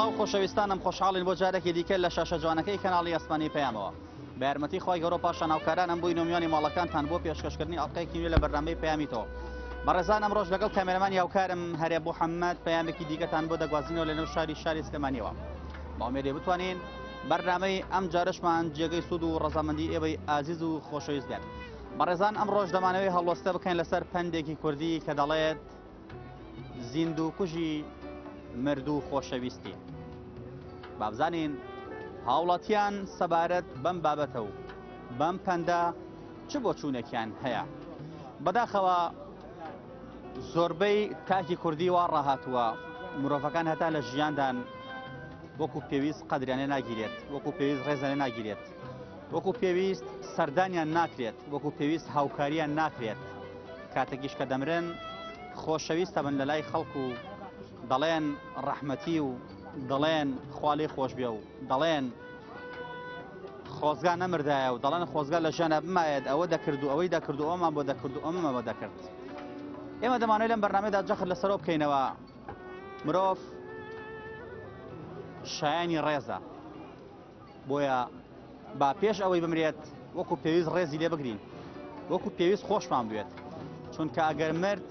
سڵاو خۆشەویستانم خۆشحاڵین بۆ جارێکی دیکە لە شاشە جوانەکەی کەناڵی ئاسمانی پەیامەوە بە یارمەتی خوای گەورە پاشان هاوکارانم بووین و میوانی ماڵەکانتان بۆ پێشکەشکردنی ئەڵقەیەکی نوێ لە بەرنامەی پەیامی تۆ. بەڕێزان ئەمڕۆش لەگەڵ کامێرەمانی هاوکارم هەرێ محەممەد پەیامێکی دیکەتان بۆ دەگوازینەوە لەنێو شاری شاری سلێمانیەوە. بە ئومێدێ بتوانین بەرنامەی ئەم جارەشمان جێگەی سوود و ڕەزامەندی ئێوەی ئازیز و خۆشەویست بێت. بەڕێزان ئەمڕۆش دەمانەوەی هەڵوەستە بکەین لەسەر پەندێکی کوردی کە دەڵێت زیندووکوژی مردوو خۆشەویستی. با بزانین هاوڵاتیان سەبارەت بەم بابەتە و بەم پەندە چ بۆچوونێکیان هەیە. بەداخەوە زۆربەی تاکی کوردی وا ڕاهاتووە مرۆڤەکان هەتا لە ژیاندان وەکو پێویست قەدریان لێ ناگیرێت، وەکو پێویست ڕێزیان لێ ناگیرێت، وەکو پێویست سەردانیان ناکرێت، وەکو پێویست هاوکاریان ناکرێت. کاتێکیش کە دەمرن خۆشەویستە بن لە لای خەڵک و دەڵێن ڕەحمەتی و دەڵێن خوا لێ خۆش بێ و دەڵێن خۆزگا نەمردایە و دەڵێن خۆزگا لە ژیانە بمایەت ئەوە دەکرد و ئەوەی دەکرد و ئەومان بۆ دەکرد و ئەمەمان بۆ دەکرد. ئێمە دەمانەوێت لەم بەرنامەیەدا جەخت لەسەرەوە بکەینەوە مرۆڤ شایانی ڕێزە، بۆیە با پێش ئەوەی بمرێت وەکو پێویست ڕێزی لێ بگرین، وەکو پێویست خۆشمان بوێت، چونکە ئەگەر مرد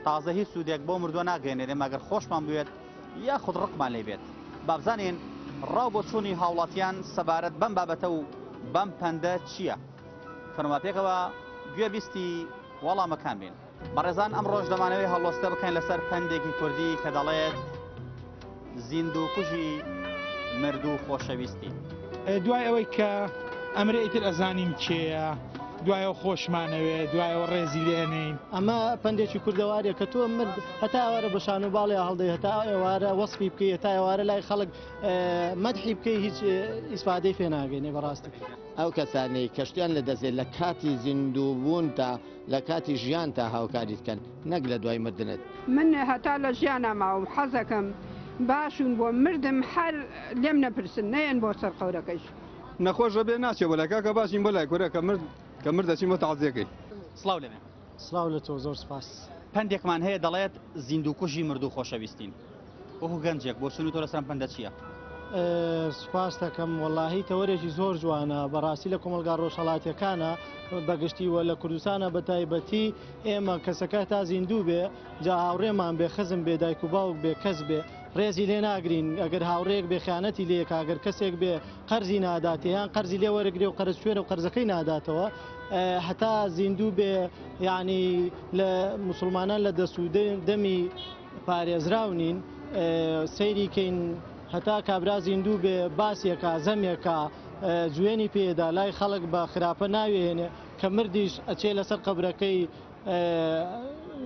تازە هیچ سوودێک بۆ مردووە ناگەێنێت، ئێمە ئەگەر خۆشمان بوێت یاخود ڕقمان لێ بێت. با بزانین ڕاو بۆچوونی هاوڵاتیان سەبارەت بەم بابەتە و بەم پەندە چییە؟ فەرما پێکەوە گوێبیستی وەڵامەکان بین. بەڕێزان ئەمڕۆش دەمانەوەی هەڵوەستە بکەین لەسەر پەندێکی کوردی کە دەڵێت زیندوو کوژی مردوو خۆشەویستی. دوای ئەوەی کە ئەمرێ ئیتر ئەزانین کێیە، دوایەوە خۆشمانەوێ، دوایەوە ڕێزی لێ ئەنێین. ئەمە پەندێکی کوردەواریە کە تۆ مرد هەتا ئێوارە بە شان و باڵیا هەڵدەی، هەتا ئێوارە وەسفی بکەی، هەتا ئێوارە لای خەڵک مەدحی بکەی، هیچ ئیسفادەی پێ ناگەینێ بەڕاستی. ئەو کەسانەی کە شتیان لە دەست دێت لە کاتی زیندووبوونتا لە کاتی ژیانتا هاوکاریت کەن نەک لە دوای مردنت. من هەتا لە ژیانا ماوم حەزەکەم باشون بۆ مردم هەر لێم نەپرسن نەیەن بۆ سەر قەورەکەیش. نەخۆش ئەبێ ناچێ بۆ لای کاکە باشین بۆ لای کورە کە مرد کە مرد دەچین بۆ تەعزیەکەی. سڵاو لێ بێ. سڵاو لە تۆ زۆر سپاس. پەندێکمان هەیە دەڵێت زیندووکوژی مردوو خۆشەویستین. وەکو گەنجێک بۆچوونی تۆ لەسەر ئەم پەندە چییە؟ سوپاست دەکەم وەڵاهی تەوەرێکی زۆر جوانە بەڕاستی لە کۆمەڵگا ڕۆژهەڵاتیەکانە بەگشتی و لە کوردستانە بە تایبەتی ئێمە کەسەکە تا زیندوو بێ جا هاوڕێمان بێ خزم بێ دایک و باوک بێ کەس بێ ڕێزی لێ ناگرین ئەگەر هاوڕێک بێ خیانەتی لێکا ئەگەر کەسێک بێ قەرزی ناداتێ یان قەرزی لێ وەرگرێ و قەرز شوێنە و قەرزەکەی ناداتەوە هەتا زیندوو بێ یعنی لە مسلمانان لە دەست و دەمی پارێزراو نین سەیری کەین هەتا کابرا زیندوو بێ باسێکا زەمێکا جوێنی پێدا لای خەڵک بە خراپە ناوێنێ کە مردیش ئەچێ لەسەر قەبرەکەی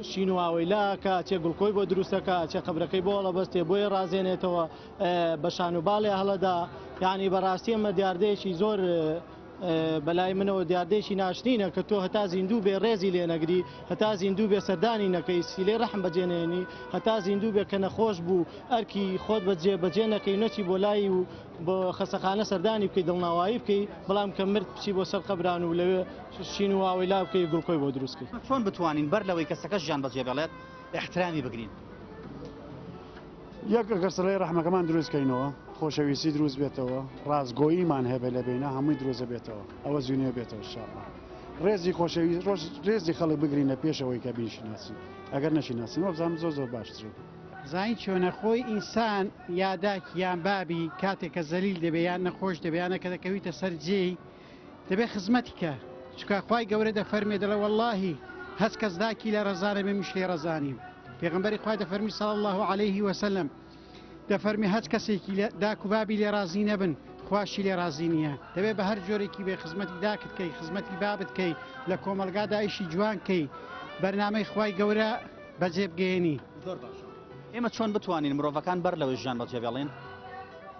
شین و ئاوەیلاکە ئەچێ گوڵکۆی بۆ دروستەکە ئەچێ قەبرەکەی بۆ هەڵەبەستێ بۆیە ڕازێنێتەوە بە شان و باڵێ هەڵەدا یعنی بەڕاستی ئەمە دیاردەیەکی زۆر بەلای منەوە دیاردەیەکی ناشرینە کە تۆ هەتا زیندوو بێ ڕێزی لێ نەگری، هەتا زیندوو بێ سەردانی نەکەی، سیلەی ڕەحم بەجێ نەهێنی، هەتا زیندوو بێ کە نەخۆش بوو ئەرکی خۆت بەجێ بەجێ نەکەی و نەچی بۆ لای و بۆ خەسەخانە سەردانی بکەی دڵنەوایی بکەی، بەڵام کە مرد بچی بۆ سەر قەبران و لەوێ شین و واوەیلا بکەی و گوڵکۆی بۆ دروست کەی. چۆن بتوانین بەر لەوەی کەسەکە ژیان بەجێ بێڵێت ئیحترامی بگرین؟ یەک ئەگەر سڵەی ڕەحمەکەمان دروست کەینەوە خۆشەویستی دروست بێتەوە ڕاستگۆییمان هەبێ لە بینە هەمووی دروست بێتەوە ئەوە زوینێ بێتەوە شاءاللە ڕێزی خۆشەویست ڕۆژ ڕێزی خەڵک بگرین لە پێشەوەی کە بینشیناسین ئەگەر نەشیناسین وەبزانم زۆر زۆر باشترین. زانی چۆنە خۆی ئینسان یا داکی یان بابی کاتێک کە زەلیل دەبێ یان نەخۆش دەبێ یانە کە دەکەویتە سەر جێی دەبێ خزمەتی کە چونکە خوای گەورە دەفەرمێ دەڵێ وەڵاهی هەچ کەس داکی لە ڕەزانە بێ منیش لێ ڕەزانیم پێغەمبەری خوای دەفەرمی صلی الله علیه وسلم دەفەرمی هەچ کەسێکی لە داک و بابی لێ ڕازی نەبن خواشی لێ ڕازی نییە دەبێ بە هەر جۆرێکی بێ خزمەتی داکت کەی خزمەتی بابت کەی لە کۆمەڵگادا ئیشی جوان کەی بەرنامەی خوای گەورە بەجێ بگەیەنی. زۆر باشە ئێمە چۆن بتوانین مرۆڤەکان بەر لەوەی ژیان بەجێ بێڵین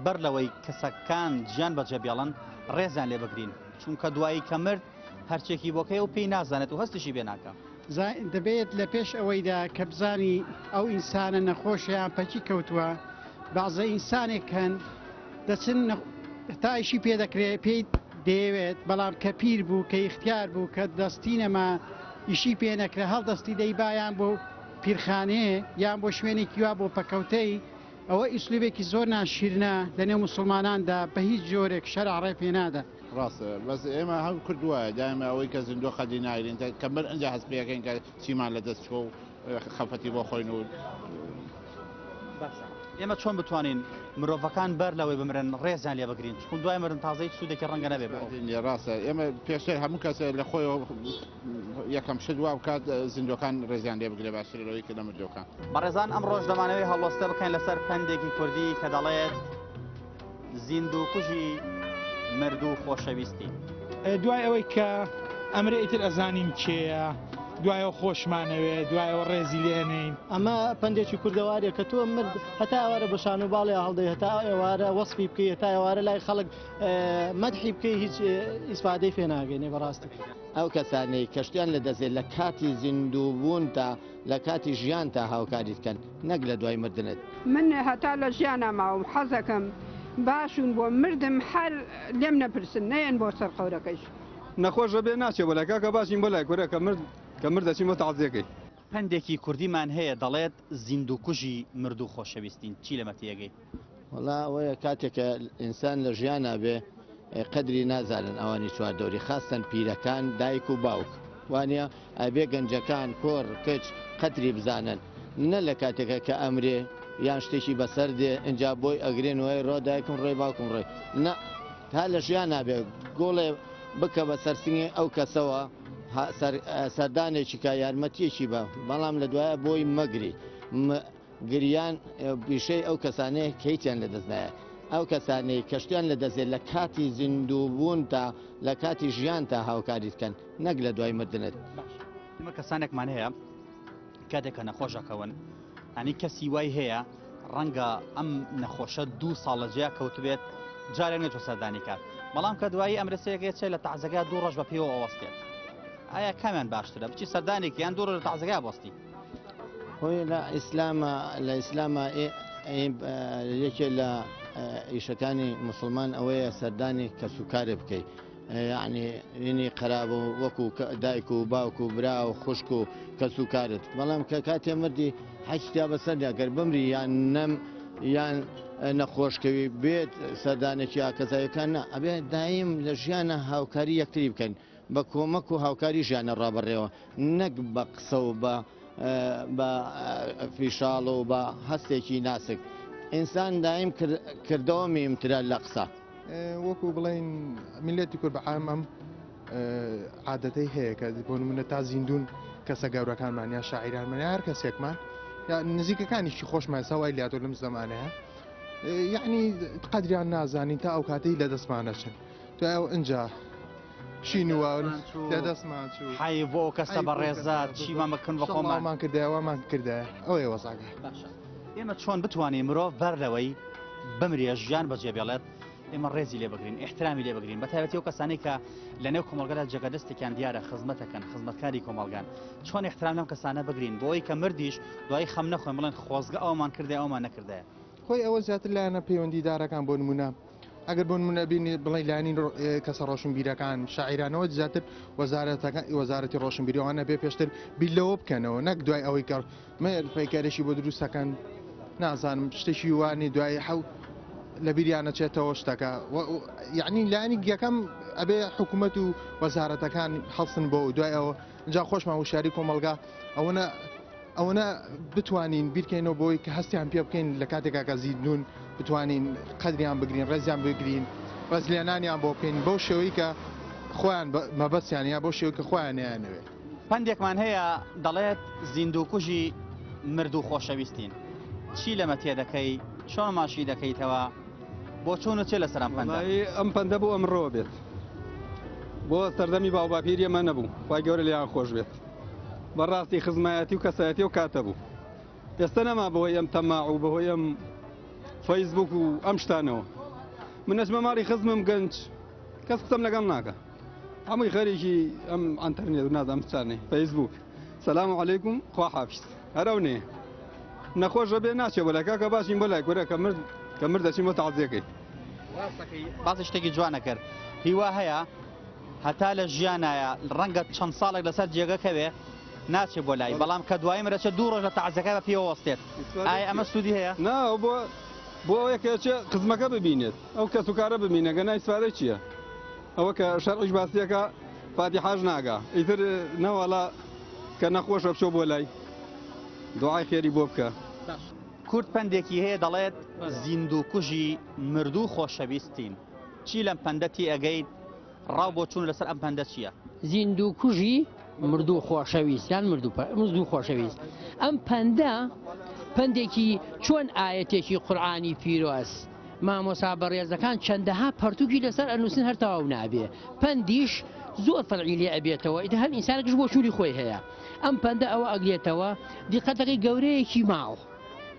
بەر لەوەی کەسەکان ژیان بەجێ بێڵن ڕێزیان لێ بگرین چونکە دوایی کە مرد هەرچێکی بۆکەی و پێی نازانێت و هەستیشی پێ ناکا. دەبێت لە پێش ئەوەیدا کە بزانی ئەو ئینسانە نەخۆشە یان پەکی کەوتووە، بەعزە ئینسانێک هەن دەچن تا ئیشی پێ دەکرێت پێی دەیەوێت، بەڵام کە پیر بوو کە ئیختیار بوو کە دەستی نەما ئیشی پێ نەکرا هەڵدەستی دەیبا یان بۆ پیرخانەیە یان بۆ شوێنێکی وا بۆ پەکەوتەی. ئەوە ئیسلوبێکی زۆر ناشیرنە لەنێو موسڵماناندا بە هیچ جۆرێک شەرع ڕێ پێ نادا. ڕاستە بەس ئێمە هەم کورد وایە دایمە ئەوەی کە زیندووە قەدری ناگرین تا کە مرد ئەنجا هەست پێ ئەکەین کە چیمان لە دەست چووە و خەفەتی بۆ خۆین و باشە ئێمە چۆن بتوانین مرۆڤەکان بەر لەوەی بمرن ڕێزیان لێ بگرین چون دوای مردن تازە هیچ سوودێکی ڕەنگە نەبێ بۆ ئەو. ڕاستە ئێمە پێشتر هەموو کەسێ لە خۆیەوە یەکەم شت وا بکات زیندوەکان ڕێزیان لێ بگرێ باشترە لەوەی کە لە مردوەکان. بەڕێزان ئەمڕۆش دەمانەوێت هەڵوەستە بکەین لەسەر پەندێکی کوردی کە دەڵێت زیندووکوژی مردوو خۆشەویستی. دوای ئەوەی کە ئەمرێ ئیتر ئەزانین کێیە، دوایەوە خۆشمانەوێ، دوایەوە ڕێزی لێ ئەنێین. ئەمە پەندێکی کوردەواریە کە تۆ مرد هەتا ئێوارە بە شان و باڵیا هەڵدەی، هەتا ئێوارە وەسفی بکەی، هەتا ئێوارە لای خەڵک مەدحی بکەی هیچ ئیسفادەی پێ ناگەینێ بەڕاستی. ئەو کەسانەی کە شتیان لە دەست دێت لە کاتی زیندووبوونتا لە کاتی ژیانتا هاوکاریت کەن نەک لە دوای مردنت. من هەتا لە ژیانا ماوم حەزەکەم باشون بۆ مردم هەر لێم نەپرسن نەیەن بۆ سەر قەورەکەیش. نەخۆش ئەبێ ناچێ بۆ لای کاکە باشین بۆ لای کورە کە مرد کە مرد دەچین بۆ تەعزیەکەی. پەندێکی کوردیمان هەیە دەڵێت زیندووکوژی مردوو خۆشەویستین چی لەمە تێگەی؟ وەڵا ئەوەیە کاتێک کە ئینسان لە ژیانا بێ قەدری نازانن ئەوانی چواردەوری خاستەن پیرەکان دایک و باوک وانە ئەبێ گەنجەکان کۆڕ کچ قەدری بزانن نە لە کاتێکە کە ئەمرێ یان شتێکی بەسەر دێ ئینجا بۆی ئەگرێن وای ڕۆ دایکم ڕۆی باوکم ڕۆی نە تا لە ژیانا بێ گوڵێ بکە بە سەرسنگی ئەو کەسەوە سەردانێکی کە یارمەتیەکی بە بەڵام لە دوایە بۆی مەگری گریان پیشەی ئەو کەسانەیە کە هیچیان لەدەست نایە. ئەو کەسانەی کە شتیان لەدەست دێت لە کاتی زیندووبوونتا لە کاتی ژیانتا هاوکاریت کەن نەک لە دوای مردنت. باشە ئێمە کەسانێکمان هەیە کاتێک کە نەخۆش ئەکەون ئەنی کەسی وای هەیە ڕەنگە ئەم نەخۆشە دوو ساڵ لە جیا کەوتبێت جارێک نەچوە سەردانی کات بەڵام کە دوایی ئەمرسەیەکێ چێ لە تەعزەکە دوو ڕۆژ بە پێوە ئەوەستێت ئایا کامیان باشترە بچی سەردانێکی یان دوو ڕۆژ لە تەعزەکە بەستی؟ خۆی لە ئیسلامە لە ئیسلامە یەکێ لە ئیشەکانی مسلمان ئەوەیە سەردانی کەسوکارێ بکەی یعنی ینی قەراب و وەکو دایک و باوک و برا و خوشک و کەسوکارت بەڵام کە کاتێ مردی حەجتیا بەسەردا گەر بمری یان نەم یان نەخۆشکەوی بێت سەردانێکی ئاکەزایەکان نا ئەبێ دایم لە ژیانە هاوکاری یەکتری بکەن بە کۆمەک و هاوکاری ژیانە ڕابەڕێوە نەک بە قسە و بە بە فیشاڵ و بە هەستێکی ناسک ئینسان دایم کردەوە میمترە لە قسە. وەکو بڵێین میللەتی کورد بە عام ئەم عادەتەی هەیە کە بۆ نمونە تا زیندون کەسە گەورەکانمان یا شاعیرانمان یا هەر کەسێکمان یا نزیکەکانیشی خۆشمان سەوای لاتۆ لەم زمانەیە یعنی قەدریان نازانین تا ئەو کاتەی لە دەستمانەچن دوای ئەو ئینجا شین و لە دەستمان چوو. حەیف بۆ ئەو کەسە بەڕێزە چیمان بکەن بە خۆمان. وامان کردایە وامان کردایە ئەوەیە وەزعەکە. باشە ئێمە چۆن بتوانین مرۆڤ بەر لەوەی بمرێ ژیان بەجێ بێڵێت ئێمە ڕێزی لێ بگرین ئیحترامی لێ بگرین بە تایبەتی ئەو کەسانەی کە لە نێو کۆمەڵگەدا جێگە دەستێکیان دیارە خزمەتەکەن خزمەتکاری کۆمەڵگان چۆن ئیحترام لەم کەسانە بگرین بۆ ئەوەی کە مردیش دوایی خەم نەخۆین بڵێن خۆزگە ئەومان کردایە ئەومان نەکردایە. خۆی ئەوە زیاتر لایەنە پەیوەندیدارەکان بۆ نمونە ئەگەر بۆ نمونە بینی بڵێ لایەنی کەسە ڕۆشنبیرەکان شاعیرانەوە زیاتر وەزارەتەکە وەزارەتی ڕۆشنبیریوانە بێ پێشتر بیر لەوە بکەنەوە نەک دوای ئەوەی کە مێر پەیکەرێکی بۆ دروستەکەن نازانم شتێکی وانی دوای حەو لە بیریانە چێتەوە شتەکە یعنی لایەنی یەکەم ئەبێ حکوومەت و وەزارەتەکان هەڵسن بۆ دوای ئەوە جا خۆشمان وشاری کۆمەڵگا ئەوەنە ئەوەنە بتوانین بیرکەینەوە بۆی کە هەستیان پێ بکەین لە کاتێکا کە زیندوون بتوانین قەدریان بگرین ڕێزیان بگرین ڕێزلێنانیان بۆ بکەین بەو شێوەی کە خۆیان مەبەستیان یا بەو شێوەی کە خۆیان نەیانەوێت. پەندێکمان هەیە دەڵێت زیندووکوژی مردوو خۆشەویستین چی لەمە تێدەکەی چۆن ماشی دەکەیتەوە بۆچوونت چیە لەسەر ئەم پەندە؟ وەڵایی ئەم پەندە بۆ ئەمڕۆ بێت بۆ سەردەمی باوباپیری ئێمە نەبوو خوای گەورە لێیان خۆش بێت. بەڕاستی خزمایەتی و کەسایەتی ئەو کاتە بوو ئێستا نەما بەهۆی ئەم تەماع و بەهۆی ئەم فەیسبوک و ئەم شتانەوە من ئەچمە ماڵی خزمم گەنج کەس قسەم لەگەڵ ناکە هەمووی خەریکی ئەم ئەنتەرنێت و نازانم چانەی فەیسبوک سەلام عەلەیکم خوا حافیز هەر ئەو نێ نەخۆشە بێ ناچێ بۆ لای کاکە باشین بۆ لای کورە کە مرد کە مرد دەچین بۆ تەعزیەکەی ڕاستەکەی باسی شتێکی جوانە کرد هیوا هەیە هەتا لە ژیانایە ڕەنگە چەند ساڵێک لەسەر جێگە کەوێ ناچێ بۆ لای بەڵام کە دوایی مرەچە دوو ڕۆژ لە تەعزیەکە بە پێوە وەستێت ئایا ئەمە سوودی هەیە؟ نا بۆ بۆ ئەوەیە کە چێ خزمەکە ببینێت ئەو کەس و کارە ببینێت گەنا ئیسفادەی چییە؟ ئەوە کە شەرعیش باسیەکە فاتیحاش ناگا ئیتر نەوەڵا کە نەخۆشە بچۆ بۆ لای دوعای خێری بۆ بکە. کورد پەندێکی هەیە دەڵێت زیندوو کوژی مردوو خۆشەویستین چی لەم پەندە تێئەگەیت ڕاو بۆچوون لەسەر ئەم پەندە چییە؟ زیندوو کوژی مردوو خۆشەویست یان مردوو خۆشەویست ئەم پەندە پەندێکی چۆن ئایەتێکی قورئانی پیرۆز مامۆسا بەڕێزەکان چەندەها پەرتوکی لەسەر ئەنووسن هەر تەواو نابێ پەندیش زۆر فەرعی لێ ئەبێتەوە ئیتر هەر ئینسانێکش بۆچوونی خۆی هەیە ئەم پەندە ئەوە ئەگرێتەوە دیقەتەکەی گەورەیەکی ماڵ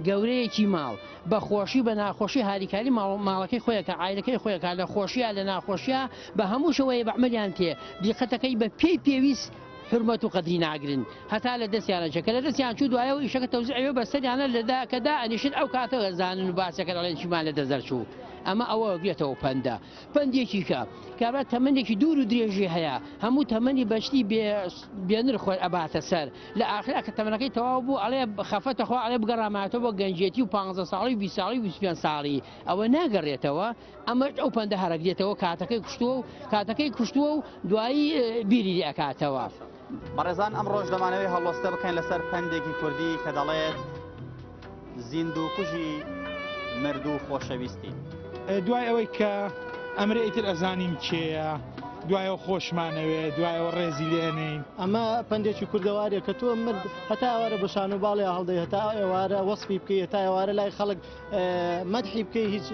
گەورەیەکی ماڵ بە خۆشی بە ناخۆشی هاریکاری ماڵ ماڵەکەی خۆیەکە عایلەکەی خۆیەکە لە خۆشیە لە ناخۆشیە بە هەموو شەوەیە بە عملیان تێ دیقەتەکەی بە پێی پێویست حورمەت و قەدری ناگرن هەتا لە دەستیان ئەچێ کە لە دەستیان چوو دوایەوە ئیشەکە تەوزیع ئەوێ بە سەریانە لە دا کە دائەنیشن ئەو کاتە ئەزانن و باسەکە دەڵێن چیمان لە دەست دەرچوو ئەمە ئەوە گرێتەوە پەندە پەندێکی کە کابرا تەمەنێکی دوور و درێژی هەیە هەموو تەمەنی بەشتی بێ بێنر خۆی ئەباتە سەر لە ئاخرا کە تەمەنەکەی تەواو بوو ئەڵێ خەفەتە خوا ئەڵێ بگەڕاماتەوە بۆ گەنجێتی و 15 ساڵی و 20 ساڵی و 25 ساڵی ئەوە ناگەڕێتەوە ئەمەش ئەو پەندە هەرەگرێتەوە کاتەکەی کوشتووە و کاتەکەی کوشتووە و دوایی بیری لێ ئەکاتەوە. بەڕێزان ئەمڕۆش دەمانەوەی هەڵوەستە بکەین لەسەر پەندێکی کوردی کە دەڵێت زیندوو کوژی مردوو خۆشەویستی. دوای ئەوەی کە ئەمرێ ئیتر ئەزانین کێیە دوایەوە خۆشمانەوێ دوایەوە ڕێزی لێ ئەنێین. ئەمە پەندێکی کوردەواریە کە تۆ مرد هەتا ئێوارە بە شان و باڵیا هەڵدەی هەتا ئێوارە وەسفی بکەی هەتا ئێوارە لای خەڵک مەدحی بکەی هیچ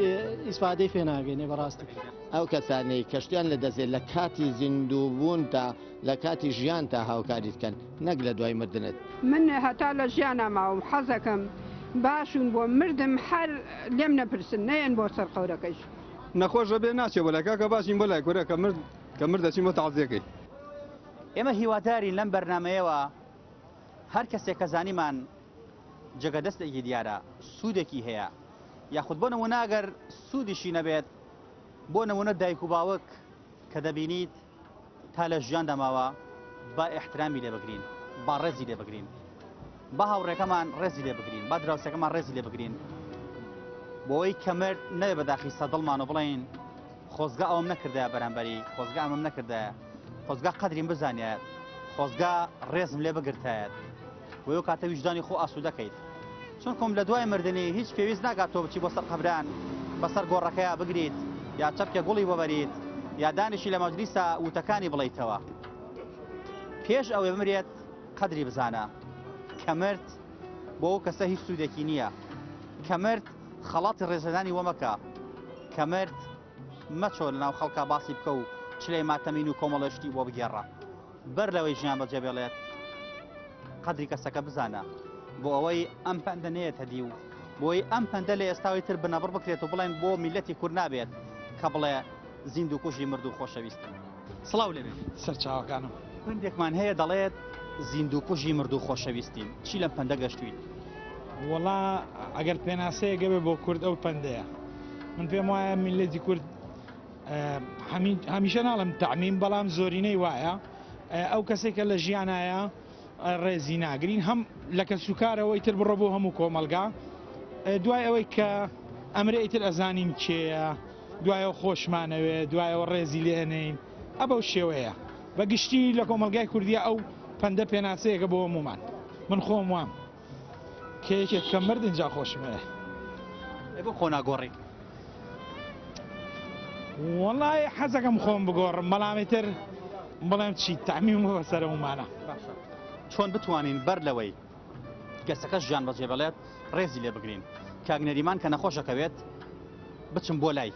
ئیسفادەی پێ ناگەینێ بەڕاستی. ئەو کەسانەی کە شتیان لە دەست دێت لە کاتی زیندووبوونتا لە کاتی ژیانتا هاوکاریت کەن نەک لە دوای مردنت. من هەتا لە ژیانا ماوم حەزەکەم باشون بۆ مردم هەر لێم نەپرسن نەیەن بۆ سەر قەورەکەیش. نەخۆش ئەبێ ناچێ بۆ لای کاکە باشین بۆ لای کورە کە مرد کە مرد دەچین بۆ تەعزیەکەی. ئێمە هیوادارین لەم بەرنامەیەوە هەر کەسێک کە زانیمان جێگە دەستێکی دیارە سوودێکی هەیە یاخود بۆ نموونە ئەگەر سوودیشی نەبێت بۆ نموونە دایک و باوک کە دەبینیت تا لە ژیاندا ماوە با ئیحترامی لێ بگرین با ڕێزی لێ بگرین با هاوڕێکەمان ڕێزی لێ بگرین با دراوسەکەمان ڕێزی لێ بگرین بۆی کە مرد نەبێ بەداخی سەدڵمان و بڵێین خۆزگە ئەوم نەکردایە بەرامبەری خۆزگە ئەمەم نەکردایە خۆزگە قەدریم بزانیایەت خۆزگە ڕێزم لێ بگرتایەت بۆ ئەو کاتە ویژدانی خۆ ئاسوودەکەیت چونکم لە دوای مردنی هیچ پێویست ناکات تۆ بچی بۆ سەر قەبران بەسەر گۆڕەکەیا بگریت یا چەپکێ گوڵی بۆ بەریت یا دانیشی لە مەجلیسا وتەکانی بڵێیتەوە پێش ئەوەی بمرێت قەدری بزانە کە مرد بۆ ئەو کەسە هیچ سوودێکی نییە کە مرد خەڵاتی ڕێزلێنانی وەمەکە کە مرد مەچۆ لەناو خەڵکا باسی بکە و چلەی ماتەمین و کۆمەڵێ شتی بۆ بگێڕە بەر لەوەی ژیان بەجێ بێڵێت قەدری کەسەکە بزانە بۆ ئەوەی ئەم پەندە نەیەتە دی و بۆی ئەم پەندە لە ئێستاوی تر بنەبڕ بکرێت و بڵێن بۆ میلەتی کورد نابێت کە بڵێ زیندوو کوژی مردوو خۆشەویستن. سڵاو لێبێ. سەرچاوەکانم. پەندێکمان هەیە دەڵێت زیندوو کوژی مردوو خۆشەویستین چی لەم پەندە گەشتویت؟ وەڵا ئەگەر پێناسەیەک هەبێ بۆ کورد ئەو پەندەیە من پێم وایە میللەتی کورد هەمیشە ناڵم تەعمیم بەڵام زۆرینەی وایە ئەو کەسێک کە لە ژیانایە ڕێزی ناگرین هەم لە کەسوکارەوە ئیتر بڕۆ بۆ هەموو کۆمەڵگا دوای ئەوەی کە ئەمرێ ئیتر ئەزانین کێیە دوایەوە خۆشمانەوێ دوایەوە ڕێزی لێ ئەنێین ئە بەو شێوەیە بە گشتی لە کۆمەڵگای کوردیا ئەو پەندە پێناسەیەکە بۆ هەموومان من خۆم وام کە یەکێک کە مرد ئینجا خۆشمەوێ. ئەی بۆ خۆ ناگۆڕی؟ وەڵای حەزەکەم خۆم بگۆڕم بەڵام ئیتر بڵێم چی تەعمیم بۆ بەسەر هەموومانە. باشە چۆن بتوانین بەر لەوەی کەسەکە ژیان بەجێ بڵێت ڕێزی لێ بگرین کاک نەریمان کە نەخۆشەکەوێت بچم بۆ لای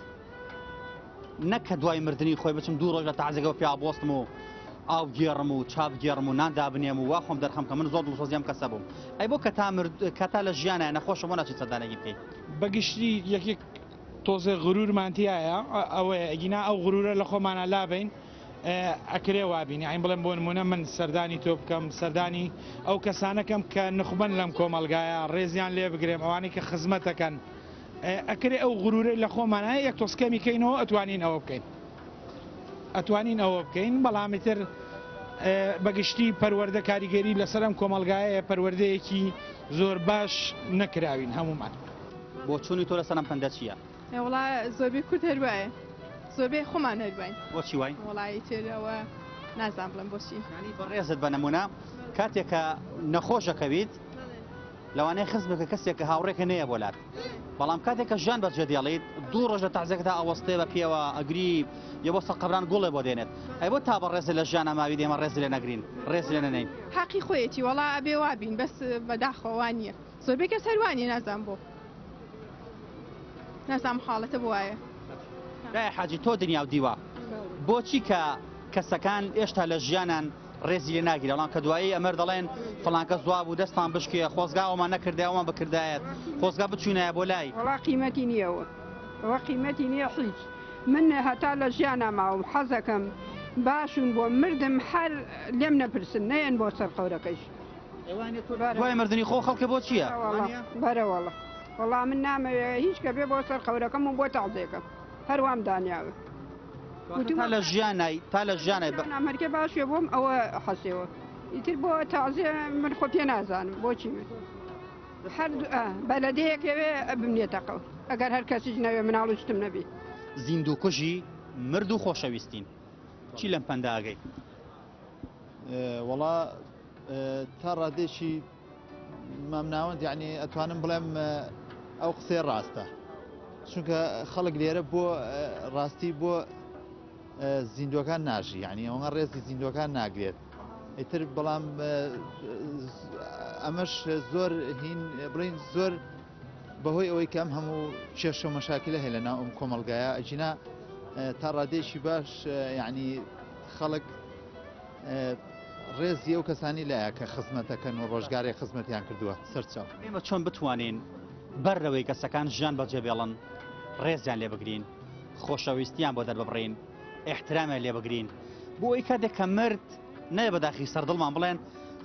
نەک کە دوای مردنی خۆی بچم دوو ڕۆژ لە تەعزیەکەوە پیا بوەستم و ئاو گێڕم و چا بگێڕم و نان دابنێم و وا خۆم دەرخەم کە من زۆر دڵسۆزی ئەم کەسە بووم ئەی بۆ کە تا مرد کە تا لە ژیانایە نەخۆشە بۆ ناچیت سەردانێکی بکەیت؟ بە گشتی یەکێک تۆزێ غرورمان تیایە ئەوەیە ئەگینا ئەو غرورە لە خۆمانا لابەین ئەکرێ وابین یانی بڵێم بۆ نمونە من سەردانی تۆ بکەم سەردانی ئەو کەسانە کەم کە نوخبەن لەم کۆمەڵگایە ڕێزیان لێ بگرێم ئەوانەی کە خزمەتەکەن ئەکرێ ئەو غرورەی لە خۆمان هەیە یەک تۆز کەمی کەینەوە ئەتوانین ئەوە بکەین ئەتوانین ئەوە بکەین بەڵام ئیتر بەگشتی پەروەردە کاریگەری لەسەر ئەم کۆمەڵگایەیە پەروەردەیەکی زۆر باش نەکراوین هەموومان. بۆچوونی تۆ لەسەر ئەم پەندە چییە؟ وەڵا زۆربەی کورد هەر وایە زۆربەی خۆمان هەر واین. بۆچی واین؟ وەڵا ئیتر ئەوە نازانم بڵێم بۆچی. یانی بەڕێزت بە نموونە کاتێک کە نەخۆش ئەکەویت لەوانەیە خزمێکە کەسێک کە هاوڕێکە نەیە بۆ لات بەڵام کاتێک کە ژیان بەجێ دێڵیت دوو ڕۆژ لە تەعزیەکەدا ئەوەستێ بە پێوە ئەگری یە بۆ سەر قەبران گوڵێ بۆ دێنێت ئەی بۆ تا بە ڕێزێ لە ژیانا ماویت ئێمە ڕێز لێ نەگرین ڕێز لێ نەنێین. حەقی خۆیەتی وەڵا ئەبێ وابین بەس بەداخەوە وانیە زۆربەی کەس هەر وانیە نازانم بۆ نازانم حاڵەتە بۆ وایە. دایە حاجی تۆ دنیا و دیوە بۆچی کە کەسەکان ئێشتا لە ژیانان ڕێزی لێ ناگیرا بەڵام کە دوایی ئەمەر دەڵێن فڵان کەس وابوو دەستمان بشکێ خۆزگا ئەومان نەکردایە ئەومان بکردایەت خۆزگا بچوینایە بۆ لای. وەڵا قیمەتی نیە ئەوە ئەوە قیمەتی نیە حیچ من هەتا لە ژیانا ماوم حەزەکەم باشم بۆ مردم هەر لێم نەپرسن نەیەن بۆ سەر قەورەکەیش دوای مردنی خۆ خەڵکە بۆ چییە؟ بەرە وەڵا وەڵا من نامەوێ هیچ کە بێ بۆ سەر قەورەکەم و بۆ تەعزێکەم هەر وام دانیاوە. تا لە ژیانای تا لە ژیانای بە. هەرکە باشێ بۆم ئەوە حەسێوە ئیتر بۆ تازێ من خۆ پێ نازانم بۆچی من هەر بەلەدەیەکەوێ بمنێتەقەوە ئەگەر هەر کەسیش نەوێ مناڵ و شتم نەبی. زیندووکوژی مرد و خۆشەویستین چی لەم پەندە ئەگەی؟ وەڵا تا ڕادێکی مامناوەند یعنی ئەتوانم بڵێم ئەو قسەی ڕاستە چونکە خەڵک لێرە بۆ ڕاستی بۆ زیندوەکان ناژی یعنی ئەوە ڕێزی زیندوەکان ناگرێت ئیتر بەڵام ئەمەش زۆر هین بڵین زۆر بەهۆی ئەوەی کەم هەموو کێشە و مەشاکلە هەیە لە ناو ئەم کۆمەلگایە ئەجینا تا ڕادێکی باش یعنی خەڵک ڕێزی ئەو کەسانی لایە کە خزمەتەکەن و ڕۆژگارێک خزمەتیان کردووە سەرچاو. ئێمە چۆن بتوانین بەر لەوەی کەسەکان ژیان بەجێ بێڵن ڕێزیان لێ بگرین، خۆشەویستیان بۆ دەرببڕین، ئیحترامیان لێ بگرین، بۆ ئەوەی کاتێک کە مرد نەیە بە داخی سەر دڵمان بڵێن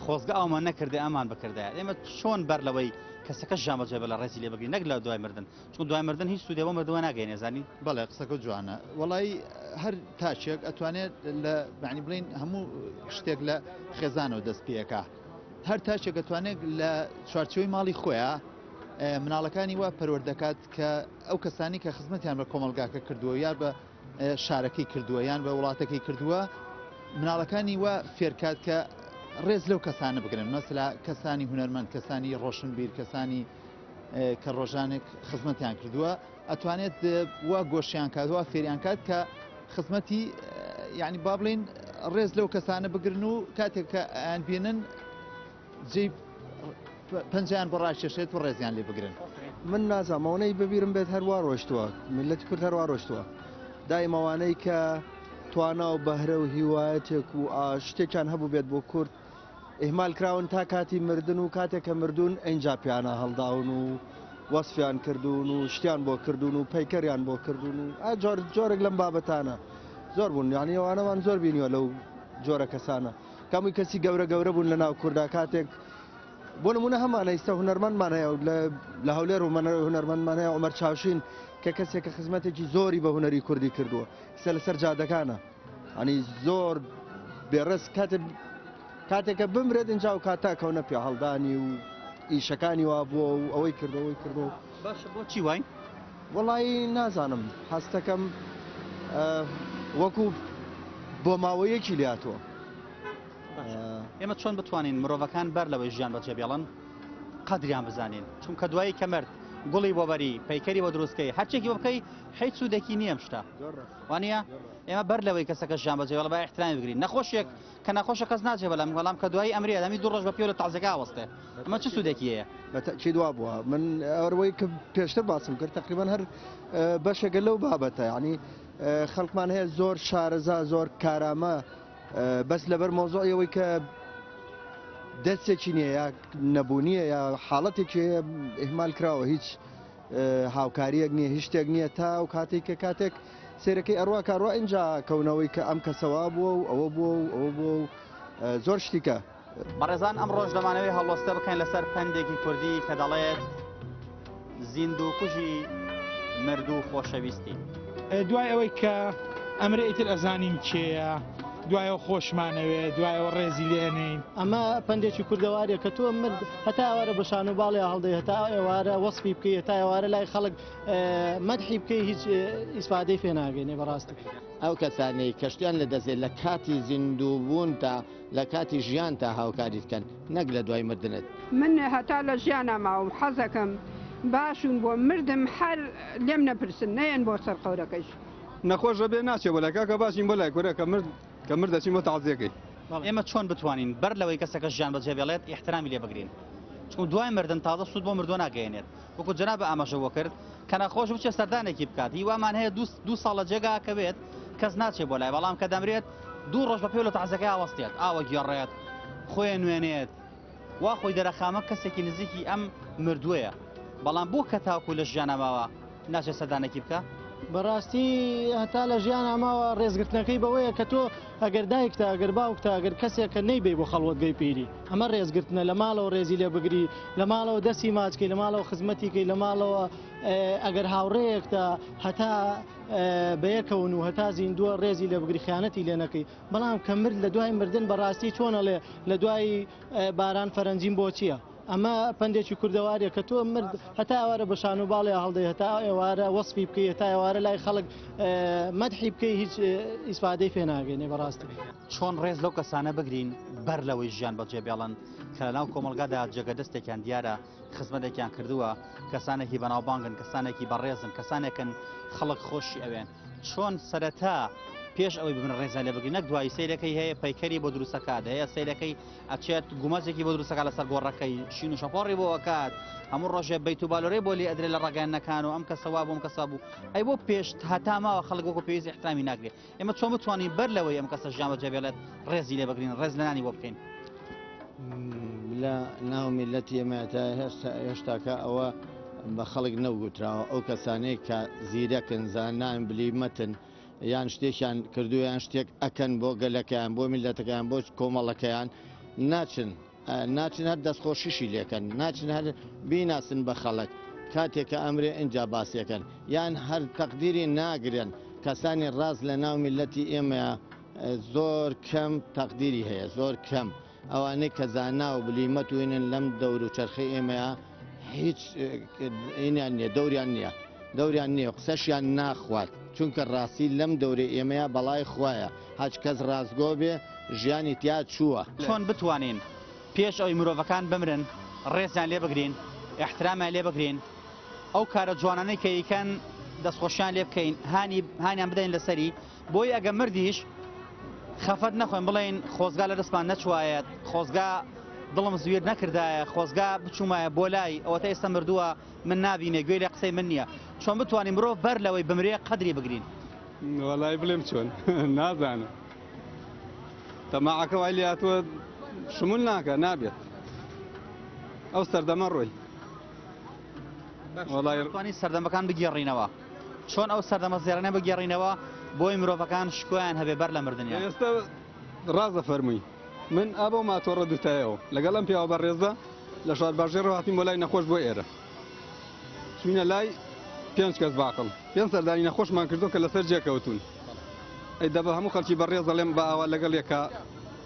خۆزگە ئەومان نەکردێ ئەمان بکردایە. ئێمە چۆن بەر لەوەی کەسەکە ژیان بەجێ بێڵێ ڕێزی لێ بگرین نەک لە دوای مردن، چونکە دوای مردن هیچ سوودێ بۆ مردووە ناگەینێ زانی. بەڵێ قسەکە جوانە وەڵی هەر تاکێک ئەتوانێت لە معنی بڵین هەموو شتێک لە خێزانەوە دەست پێەکە هەر تاکێک ئەتوانێت لە چوارچەوەی ماڵی خۆیان مناڵەکانی وا پەروەردەکات کە ئەو کەسانی کە خزمەتیان بە کۆمەلگاکە کردووە یا بە شارەکەی کردووە یان بە وڵاتەکەی کردووە مناڵەکانی وا فێرکات کە ڕێز لەو کەسانە بگرن مەسلا کەسانی هونەرمەند کەسانی ڕۆشنبیر کەسانی کە ڕۆژانێک خزمەتیان کردووە ئەتوانێت وا گۆشیان کات وا فێریان کات کە خزمەتی یعنی با بڵین ڕێز لەو کەسانە بگرن و کاتێک کە ئەیان بینن جێی پەنجیان بۆ ڕاکێشێت و ڕێزیان لێ بگرن. من نازانم ئەوەنەی بەبیرم بێت هەروا ڕۆشتووە میللەتی کورد هەروا ڕۆشتووە دایم ئەوانەی کە توانا و بەهرە و هیوایەتێک و شتێکیان هەبوو بێت بۆ کورد ئیهمال کراون تا کاتی مردن و کاتێک کە مردوون ئینجا پیانە هەڵداون و وەسفیان کردوون و شتیان بۆ کردوون و پەیکەریان بۆ کردوون و ئا جۆر جۆرێک لەم بابەتانە زۆر بوون یعنی ئەوانەمان زۆر بینیوە لەو جۆرە کەسانە کەمووی کەسی گەورە گەورە بوون لە ناو کوردا کاتێک بۆ نمونە هەمانە ئیستا هونەرمەندمان هەیە لە هەولێر و هونەرمەندمان هەیە عمر چاوشین کە کەسێک کە خزمەتێکی زۆری بە هونەری کوردی کردووە ئیستا لەسەر جادەکانە ئەنی زۆر بێڕێز کاتێ کاتێکە بمرێت اینجا و کاتا کەونە پێ هەڵدانی و ئیشەکانی وا بووە و ئەوەی کردەوەی کردو باشە بۆچی واین؟ وەڵایی نازانم هەستەکەم وەکو بۆ ماوەیەکی لاتوە ئێمە چۆن بتوانین مرۆڤەکان بەر لەوەی ژیان بەجێ بێڵن قەدریان بزانین چونکە دوایی کە مرد گوڵی بۆ بەری پەیکەری بۆ دروستکەی هەرچێکی بۆ بکەی هیچ سوودێکی نییە ئەم شتە وانە ئێمە بەر لەوەی کەسەکە ژیان بەجێ بێڵێ با ئیحترامی بگرین نەخۆشێک کە نەخۆشە کەس ناچێ بەلام بەڵام کە دوایی ئەمرێ ئەمی دوو ڕۆژ بە پێوە لە تازەکە ئاوەستێ ئەمە چ سوودێکی هەیە؟ بە تەئکید وا بووە من ئەوەی کە پێشتر باسم کرد تقریبا هەر بەشێکە لەو بابەتە یعنی خەڵکمان هەیە زۆر شارەزا زۆر کارامە بەس لەبەر مۆزۆی ئەوەی کە دەستێکی نییە یا نەبوونیە یا حاڵەتێکی هەیە ئیهمال کراوە هیچ هاوکاریەک نییە هیچ شتێک نییە تا ئەو کاتێک کە کاتێک سێرەکەی ئەڕوا کاروا اینجا کەونەوەی کە ئەم کەسەوە بووە و ئەوە بووە و ئەوە بووە و زۆر شتیکە. بەڕێزان ئەمڕۆش دەمانەوەی هەڵوەستە بکەین لەسەر پەندێکی کوردی کە دەڵێت زیندووکوژی مردوو خۆشەویستی. دوای ئەوەی کە ئەمرێ ئیتر ئەزانین کێیە. دوایەوە خۆشمانەوێ دوایەوە ڕێزی لێنین. ئەمە پەندێکی کوردەواریە کە تۆ مرد هەتا ئێوارە بە شان و باڵیا هەڵدەی هەتا ئێوارە وەسفی بکەی هەتا ئێوارە لای خەڵک مەدحی بکەی هیچ ئیسفادەی پێ ناگەینێ بەڕاستی. ئەو کەسانەی کە شتیان لە دەست دێت لە کاتی زیندووبوونتا لە کاتی ژیانتا هاوکاریت کەن نەک لە دوای مردنت. من هەتا لە ژیانا ماوم حەزەکەم باشون بۆ مردم هەر لێم نەپرسن نەیەن بۆ سەر قەورەکەیش. نەخۆش ئەبێ ناچێ بۆ لای کاکە باشین بۆ لای کورە کە مرد کە مرد دەچین بۆ تەعزیەکەی. ئێمە چۆن بتوانین بەر لەوەی کەسەکە ژیان بەجێ بێڵێت ئیحترامی لێ بگرین چونکە دوای مردن تازە سوود بۆ مردووە ناگەیەنێت وەکو جەنابە ئاماژە بۆ کرد کە نەخۆش بچێت سەردانێکی بکات هیوامان هەیە دوو ساڵ لە جێگا کەوێت کەس ناچێت بۆ لای بەڵام کە دەمرێت دوو ڕۆژ بە پێ لە تەعزەکەی ئاوەستێت ئاوە گێڕێت خۆی نوێنێت وا خۆی دەرەخامە کەسێکی نزیکی ئەم مردووەیە بەڵام بۆ کە تاکو لە ژیانە ماوە ناچێت سەردانێکی بکە؟ بەڕاستی هەتا لە ژیانا ماوە ڕێزگرتنەکەی بەوەیە کە تۆ ئەگەر دایکتە ئەگەر باوکتە ئەگەر کەسێکە نەیبەی بۆ خەڵوەتگەی پیری ئەمە ڕێزگرتنە لە ماڵەوە ڕێزی لێ بگری لە ماڵەوە دەستی ماچکەی لە ماڵەوە خزمەتیکەی لە ماڵەوە ئەگەر هاوڕێیەکتە هەتا بەیەکەون و هەتا زیندووە ڕێزی لێ بگری خیانەتی لێ نەکەی بەڵام کە مرد لە دوای مردن بەڕاستی چۆن ئەڵێ لە دوای باران فەرەنجیم بۆ چییە؟ ئەمە پەندێکی کوردەواریە کە تۆ مرد هەتا ئێوارە بە شان و باڵیا هەڵدەی هەتا ئێوارە وەسفی بکەی هەتا ئێوارە لای خەڵک مەدحی بکەی هیچ ئیسفادەی پێ ناگەینێ بەڕاستی. چۆن ڕێز لەو کەسانە بگرین بەر لەوەی ژیان بەجێ بێڵن کە لەناو کۆمەڵگادا جێگە دەستێکیان دیارە خزمەتێکیان کردووە کەسانێکی بەناوبانگن کەسانێکی بەڕێزن کەسانێکن خەڵک خۆشی ئەوێن چۆن سەرەتا پێش ئەوەی ببن ڕێزیان لێ بگرین نەک دوایی سەیرەکەی هەیە پەیکەری بۆ دروستەکات هەیە سەیرەکەی ئەچێت گومەزێکی بۆ دروستەکە لەسەر گۆڕەکەی شین و شەپۆڕی بۆ ئەکات هەموو ڕۆژێ بیت و بالۆرەی بۆ لێ ئەدرێ لە ڕاگەیاندنەکان و ئەم کەسە وا بوو ئەم کەسە بوو ئەی بۆ پێش هەتا ماوە خەڵک وەکو پێویست ئیحترامی ناگرێ ئێمە چۆن بتوانین بەر لەوەی ئەم کەسە ژیان بەجێ بێڵێت ڕێزی لێ بگرین ڕێز لەنانی بۆ بکەین؟ لە ناو میلەتی ئێمە تا هێشتاکە ئەوە بە خەڵک نەوگوتراوە ئەو کەسانەی کە زیرەکن زانان بلیمەتن یان شتێکیان کردووە یان شتێک ئەکەن بۆ گەلەکەیان بۆ میلەتەکەیان بۆ کۆمەڵەکەیان ناچن ناچن هەر دەستخۆشیشی لێکەن ناچن هەر بیناسن بە خەڵک کاتێک کە ئەمرێ ئینجا باسیەکەن یان هەر تەقدیری ناگرن کەسانی ڕاست لە ناو میلەتی ئێمە زۆر کەم تەقدیری هەیە زۆر کەم ئەوانەی کە زانا و بلیمەت وینن لەم دەور و چەرخەی ئێمەیە هیچ ئینیان نییە دەوریان نییە دەوریان نییە قسەشیان ناخوات چونکە ڕاستی لەم دەورەی ئێمەیە بەڵای خوایە هەچ کەس ڕاستگۆ بێ ژیانی تیا چووە. چۆن بتوانین پێش ئەوەی مرۆڤەکان بمرن ڕێزیان لێ بگرین ئیحترامیان لێ بگرین ئەو کارە جوانانەی کە ئەیکەن دەستخۆشیان لێ بکەین هانی هانیان بدەین لەسەری بۆی ئەگە مردیش خەفەت نەخۆین بڵێین خۆزگا لە دەستمان نەچوایەت خۆزگا دڵم زویر نەکردایە خۆزگا بچوومایە بۆ لای ئەوەتە ئێستا مردووە من نابینێ گوێی لە قسەی من نییە چۆن بتوانین مرۆڤ بەر لەوەی بمرێ قەدری بگرین؟ وەڵای بڵێم چۆن نازانم تەماعەکە وای لێهاتووە شمول ناکە نابێت ئەو سەردەمە ڕۆی وەڵای سەردەمەکان بگێڕینەوە چۆن ئەو سەردەمە زێڕینە بگێڕینەوە بۆی مرۆڤەکان شکۆیان هەبێ بەر لە مردنیان. ئێستا ڕاست دەفەرمووی من ئا بەو ماتۆڕە دووتایەوە لەگەڵ ئەم پیاوە بەڕێزە لە شارباژێڕەوە هاتین بۆ لای نەخۆش بۆ ئێرە چوینە لای پێنج کەس باقڵ پێنج سەردانی نەخۆشمان کردو کە لەسەر جێ کەوتون ئەی دەبە هەموو خەڵکی بەڕێز دەڵێم بە ئاوا لەگەڵ یەکا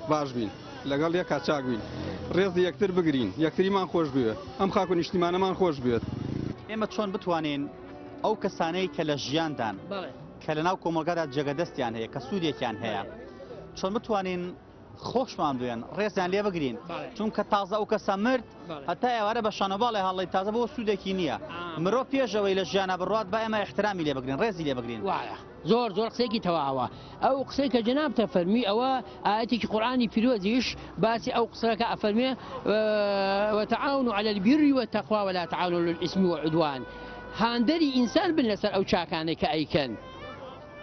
باش بین لەگەڵ یەکا چاک بین ڕێزی یەکتر بگرین یەکتریمان خۆش بوێت ئەم خاک و نیشتیمانەمان خۆش بوێت. ئێمە چۆن بتوانین ئەو کەسانەی کە لە ژیاندان کە لە ناو کۆمەڵگادا جێگە دەستیان هەیە کە سوودێکیان هەیە چۆن بتوانین خۆشمان بوێن ڕێزیان لێ بگرین چونکە تازە ئەو کەسە مرد هەتا ئێوارە بە شانەباڵێ هەڵی تازە بۆ سوودێکی نییە مرۆ پێشەوەی لە ژیانە بڕات با ئێمە احترامی لێ بگرین ڕێزی لێ بگرین وایە زۆر زۆر قسەیەکی تەواوە ئەو قسەی کە جەنابتە فەرمی ئەوە ئایەتێکی قورئانی پیرۆزیش باسی ئەو قسەکە ئەفەرمێ وتعاونوا علی البر والتقوى ولا تعاونوا علی الاثم والعدوان هاندەری ئینسان بن لەسەر ئەو چاکانەی کە ئەیکەن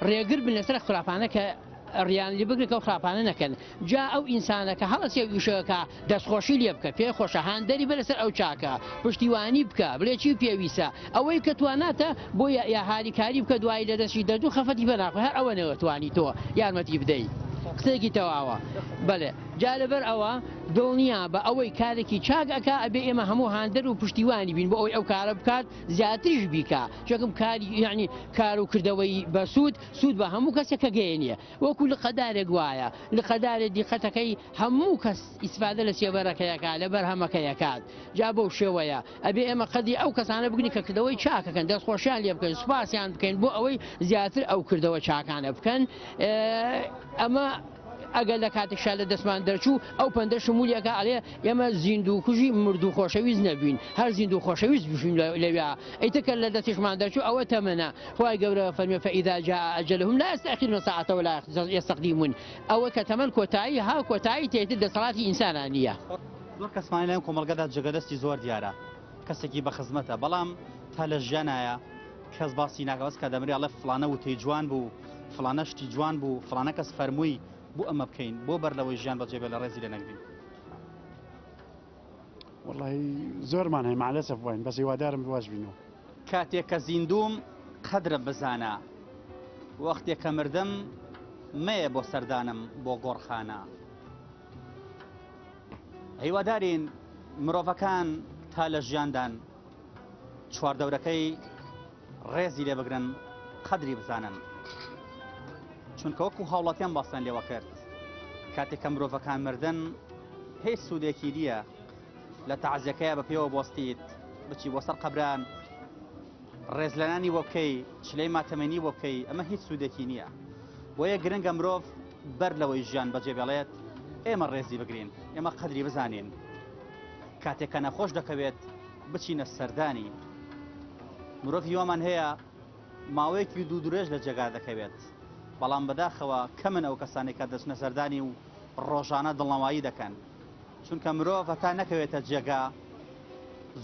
ڕێگر بن لەسەر خراپانە کە ڕیان لێ بگرن کە ئەو خراپانە نەکەن جا ئەو ئینسانە کە هەڵەسێ و ئیشەکە دەستخۆشی لێ بکە پێ خۆشە هاندەری بە لەسەر ئەو چاکە پشتیوانی بکە بڵێ چی پێویستە ئەوەی کە تواناتە بۆ یا هاریکاری بکە دوایی لە دەستی دەردوو خەفەتی بە ناخۆی هەر ئەوە نەوە توانی تۆ یارمەتی بدەی قسەیەکی تەواوە بەلێ جا لەبەر ئەوە دڵنیابە ئەوەی کارێکی چاک ئەکا ئەبێ ئێمە هەموو هاندەر و پشتیوانی بین بۆ ئەوەی ئەو کارە بکات زیاتریش بیکا چەکم کاری یعنی کار و کردەوەی بەسوود سوود بە هەموو کەسێک کە گەیەنیە وەکو لقەدارێک وایە لقەدارێ دیقەتەکەی هەموو کەس ئیسفادە لە سێبەرەکەیەکا لە بەرهەمەکەیەکات جا بەو شێوەیە ئەبێ ئێمە قەدری ئەو کەسانە بگرین کە کردەوەی چاکەکەن دەستخۆشیان لێ بکەین سوپاسیان بکەین بۆ ئەوەی زیاتر ئەو کردەوە چاکانە بکەن ئەمە ئەگەر لە کاتێکشا لە دەستمان دەرچوو ئەو پەندە شمولی ئەکا ئەڵێ ئێمە زیندوو کوژی مردوو خۆشەویست نەبووین هەر زیندوو خۆشەویست بژین لەویا ئیتر کە لە دەستیشمان دەرچوو ئەوە تەمەنە خوای گەورە فەرمی فإذا جاء أجلهم لا يستأخرون ساعة ولا يستقدمون ئەوە کە تەمەن کۆتایی ها کۆتایی تێتر دەسەڵاتی ئینسانا نییە. زۆر کەسمان لەم کۆمەڵگەدا جگەدەستی زۆر دیارە کەسێکی بە خزمەتە بەڵام تا لە ژیانایە کەس باسی ناکە بەس کە دەمرێ ئەڵێ فڵانە وتەی جوان بوو فڵانە شتی جوان بوو فڵانە کەس فەرمووی بۆ ئەمە بکەین بۆ بەر لەوەی ژیان بەجێ بێ لە ڕێزی لێ نەگرین. وەڵاهی زۆرمان هەیە مەعلەسەف واین بەس هیوادارم واش بینەوە. کاتێ کە زیندووم قەدرم بزانە وەختێ کە مردم مەیە بۆ سەردانم بۆ گۆڕخانە. هیوادارین مرۆڤەکان تا لە ژیاندان چواردەورەکەی ڕێزی لێ بگرن قەدری بزانن چونکە وەکو هاوڵاتیان باسیان لێوە کرد کاتێک کە مرۆڤەکان مردن هیچ سوودێکی نییە لە تەعزیەکەیە بە پێوە بۆستیت بچی بۆ سەر قەبران ڕێزلێنانی بۆ بکەی چلەی ماتەمەنی بۆ بکەی ئەمە هیچ سوودێکی نییە بۆیە گرنگە مرۆڤ بەر لەوەی ژیان بەجێ بێڵێت ئێمە ڕێزی بگرین ئێمە قەدری بزانین کاتێک کە نەخۆش دەکەوێت بچینە سەردانی. مرۆڤ هیوامان هەیە ماوەیەکی دوو درێژ لە جێگا دەکەوێت، بەڵام بەداخەوە کەمن ئەو کەسانەی کە دەچنە سەردانی و ڕۆژانە دڵنەوایی دەکەن، چونکە مرۆڤ هەتا نەکەوێتە جێگا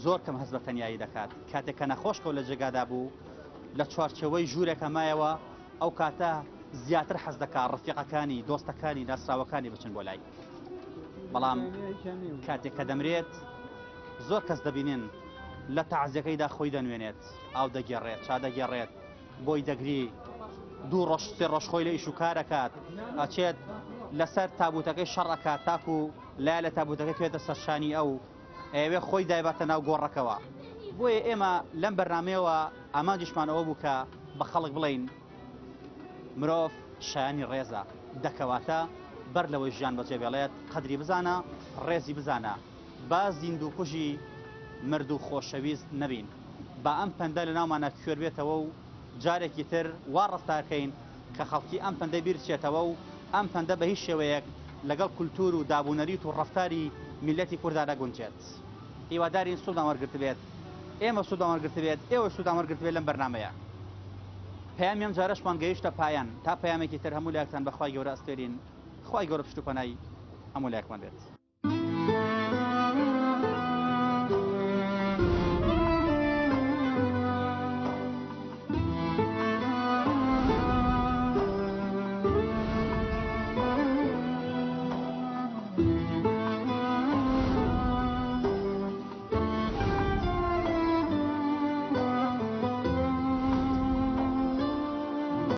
زۆر کەم هەست بە تەنیایی دەکات، کاتێک کە نەخۆش کەوت لە جێگادا بوو لە چوارچێوەی ژوورێکە مایەوە ئەو کاتە زیاتر حەز دەکات ڕفیقەکانی، دۆستەکانی، ناسراوەکانی بچن بۆ لای. بەڵام کاتێک کە دەمرێت زۆر کەس دەبینن لە تەعزیەکەیدا خۆی دەنوێنێت، ئاو دەگێڕێت، چا دەگێڕێت، بۆی دەگری، دوو ڕۆژ سێ ڕۆژ خۆی لە ئیش و کار ئەکات، ئەچێت لەسەر تابوتەکەی شەڕ ئەکات تاکو لایە لە تابوتەکە کوێتە سەرشانی ئەو ئەیەوێ خۆی دایباتە ناو گۆڕەکەوە. بۆیە ئێمە لەم بەرنامەیەوە ئامانجیشمان ئەوە بوو کە بە خەڵک بڵێین مرۆڤ شایانی ڕێزە، دەکەواتە بەر لەوەی ژیان بەجێ بێڵێت قەدری بزانە، ڕێزی بزانە. با زیندووکوژی مردوو خۆشەویست نەبین. با ئەم پەندە لە ناومانا کوێر بێتەوە و جارێکی تر وا ڕەفتار کەین کە خەڵکی ئەم پەندەی بیر بچێتەوە و ئەم پەندە بە هیچ شێوەیەک لەگەڵ کولتوور و دابونەریت و ڕەفتاری میللەتی کوردا نەگونجێت. هیوادارین سوودمان وەرگرتبێت. ئێمە سوودمان وەرگرتبێت، ئێوەش سوودتان وەرگرتبێت لەم بەرنامەیە. پەیامی ئەم جارەشمان گەیشتە پایان. تا پەیامێکی تر هەموو لایەکتان بە خوای گەورە ئەسپێرین. خوای گەورە پشت و پەنای هەموو لایەکمان بێت.